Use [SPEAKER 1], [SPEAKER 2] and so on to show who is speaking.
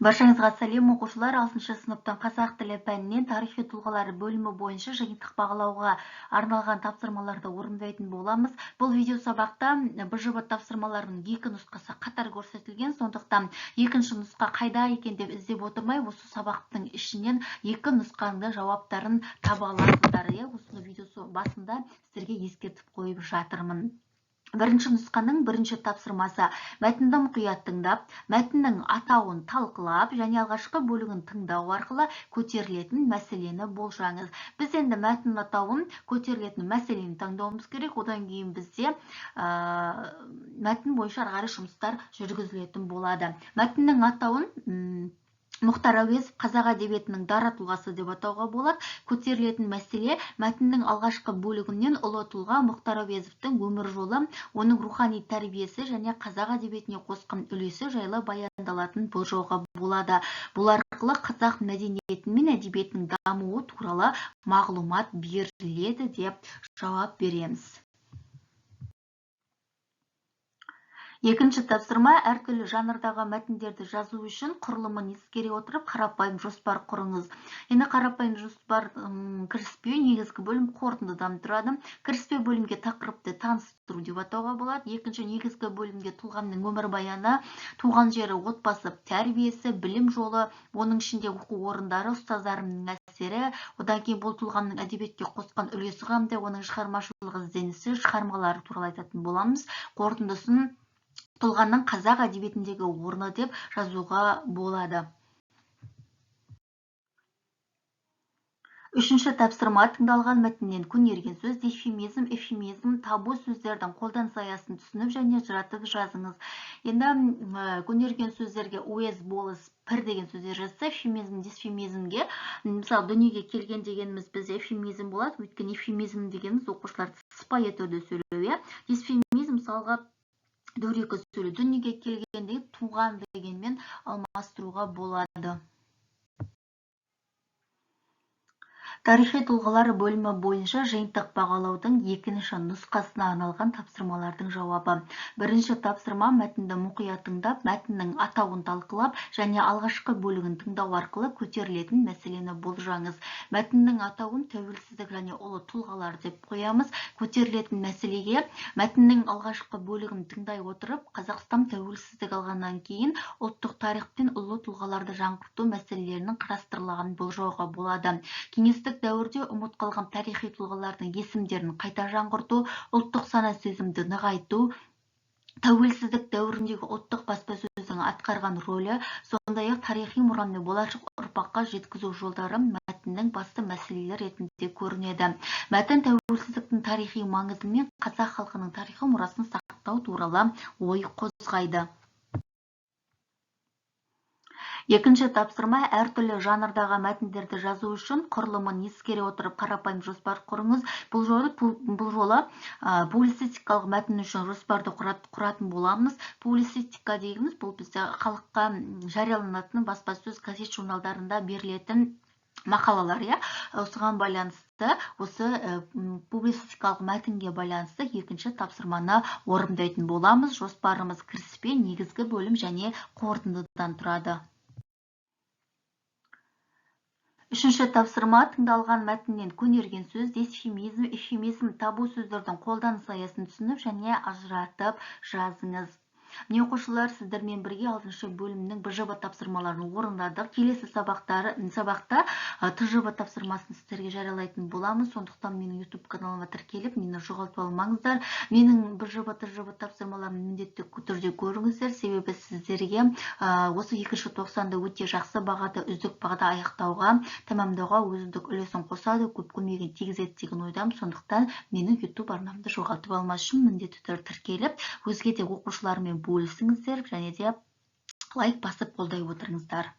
[SPEAKER 1] Баршаңызға сәлем, оқушылар! 6 сыныптың қазақ тілі пәнінен тарихи тұлғалар бөлімі бойынша жиынтық бағалауға арналған тапсырмаларды орындайтын боламыз. Бұл видео сабақта БЖБ тапсырмаларының екі нұсқасы қатар көрсетілген, сондықтан екінші нұсқа қайда екен деп іздеп отырмай, осы сабақтың ішінен екі нұсқаның да жауаптарын таба аласыздар. Осыны видео басында сіздерге ескертіп қойып жатырмын. Бірінші нұсқаның бірінші тапсырмасы: мәтінді мұқият тыңдап, мәтіннің атауын талқылап және алғашқы бөлігін тыңдау арқылы көтерілетін мәселені болжаңыз. Біз енді мәтін атауын, көтерілетін мәселені таңдауымыз керек. Одан кейін бізде мәтін бойынша ары қарай жұмыстар жүргізілетін болады. Мәтіннің атауын Мұхтар Әуезов қазақ әдебиетінің дара тұлғасы деп атауға болады. Көтерілетін мәселе: мәтіннің алғашқы бөлігінен ұлы тұлға Мұхтар Әуезовтің өмір жолы, оның рухани тәрбиесі және қазақ әдебиетіне қосқан үлесі жайлы баяндалатынын болжауға болады. Бұл арқылы қазақ мәдениеті мен әдебиетінің дамуы туралы мағлұмат беріледі деп жауап береміз. Екінші тапсырма: әртүрлі жанрдағы мәтіндерді жазу үшін құрылымын ескере отырып қарапайым жоспар құрыңыз. Енді қарапайым жоспар кіріспе, негізгі бөлім, қорытындыдан тұрады. Кіріспе бөлімге тақырыпты таныстыру деп атауға болады. Екінші негізгі бөлімге тұлғаның өмірбаяны, туған жері, отбасы тәрбиесі, білім жолы, оның ішінде оқу орындары, ұстаздарының әсері, одан кейін бұл тұлғаның әдебиетке қосқан үлесі қандай, оның шығармашылық ізденісі, шығармалары туралы айтатын боламыз. Қорытындысын тұлғаның қазақ әдебиетіндегі орны деп жазуға болады. Үшінші тапсырма: тыңдалған мәтіннен көнерген сөз, дефемизм, эвфемизм, табу сөздердің қолданыс аясын түсініп және ажыратып жазыңыз. Енді көнерген сөздерге уез, болыс, пір деген сөздер жазса, эвфемизм, дисфемизмге, мысалы, дүниеге келген дегеніміз бізде эвфемизм болады, өйткені эвфемизм дегеніміз оқушылар сыпайы түрде сөйлеу, иә. Дисфемизм мысалға дөрекі сөйлеу, дүниеге келген деген туған дегенмен алмастыруға болады. Тарихи тұлғалар бөлімі бойынша жиынтық бағалаудың екінші нұсқасына арналған тапсырмалардың жауабы. Бірінші тапсырма: мәтінді мұқият тыңдап, мәтіннің атауын талқылап және алғашқы бөлігін тыңдау арқылы көтерілетін мәселені болжаңыз. Мәтіннің атауын тәуелсіздік және ұлы тұлғалар деп қоямыз. Көтерілетін мәселеге мәтіннің алғашқы бөлігін тыңдай отырып, Қазақстан тәуелсіздік алғаннан кейін ұлттық тарих пен ұлы тұлғаларды жаңғырту мәселелерінің қарастырылғанын болжауға болады. Кеңестік дәуірде ұмыт қалған тарихи тұлғалардың есімдерін қайта жаңғырту, ұлттық сана-сезімді нығайту, тәуелсіздік дәуіріндегі ұлттық баспасөздің атқарған рөлі, сондай-ақ тарихи мұраны болашақ ұрпаққа жеткізу жолдары мәтіннің басты мәселелері ретінде көрінеді. Мәтін тәуелсіздіктің тарихи маңызы мен қазақ халқының тарихи мұрасын сақтау туралы ой қозғайды. Екінші тапсырма: әртүрлі жанрдағы мәтіндерді жазу үшін құрылымын ескере отырып қарапайым жоспар құрыңыз. Бұл жолы публицистикалық мәтін үшін жоспарды құратын боламыз. Публицистика дегеніміз бұл бізде халыққа жарияланатын баспасөз, газет, журналдарында берілетін мақалалар, иә. Осыған байланысты, осы публицистикалық мәтінге байланысты екінші тапсырманы орындайтын боламыз. Жоспарымыз кіріспе, негізгі бөлім және қорытындыдан тұрады. Үшінші тапсырма: тыңдалған мәтіннен көнерген сөз, дисфемизм, эвфемизм, табу сөздердің қолданыс аясын түсініп және ажыратып жазыңыз. Міне, оқушылар, сіздермен бірге 6 бөлімнің БЖБ тапсырмаларын орындадық. Келесі сабақта ТЖБ тапсырмасын сіздерге жариялайтын боламыз. Сондықтан менің YouTube каналыма тіркеліп, мені жоғалтып алмаңыздар. Менің БЖБ, ТЖБ тапсырмаларын міндетті түрде көріңіздер, себебі сіздерге осы екінші тоқсанды өте жақсы бағада, үздік бағада аяқтауға, тәмамдауға өзіндік үлесін қосады, көп көмегін тигізеді деген ойдамын. Сондықтан менің YouTube арнамды жоғалтып алмас үшін міндетті түрде тіркеліп, өзге де оқушылармен бөлісіңіздер және де лайк басып қолдай отырыңыздар.